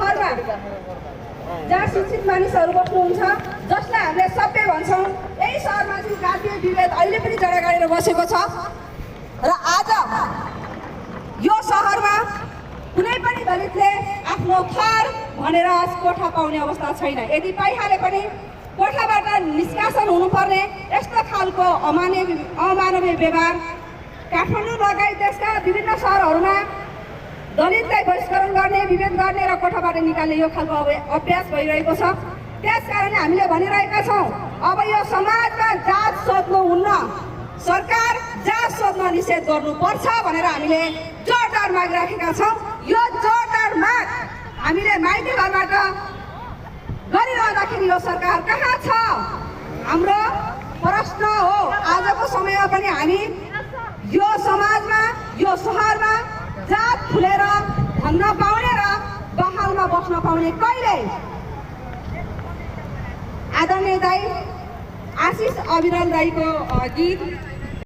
सहरमा जहाँ शिक्षित मानिसहरू बस्नुहुन्छ, जसलाई हामीले सभ्य भन्छौँ, यही सहरमा चाहिँ जातीय विभेद अहिले पनि जरा गरेर बसेको छ। र आज यो सहरमा कुनै पनि दलितले आफ्नो थर भनेर कोठा पाउने अवस्था छैन। यदि पाइहाले पनि कोठाबाट निष्कासन हुनुपर्ने यस्तो खालको अमानवीय व्यवहार काठमाडौँ लगायत देशका विभिन्न सहरहरूमा दलितलाई बहिष्करण गर्ने, विभेद गर्ने र कोठाबाट निकाल्ने यो खालको अभ्यास भइरहेको छ। त्यसकारण हामीले भनिरहेका छौँ, अब यो समाजमा जात सोध्नुहुन्न, सरकार जात सोध्न निषेध गर्नुपर्छ भनेर हामीले जोरदार माग राखेका छौँ। यो जोरदार माग हामीले माइती घरबाट गरिरहँदाखेरि यो सरकार कहाँ छ हाम्रो प्रश्न हो। आजको समयमा पनि हामी यो समाजमा, यो सहरमा जात फुलेर भन्न पाउने र बहालमा बस्न पाउने कहिले? आदरणीय दाई आशिष अविरल दाईको गीत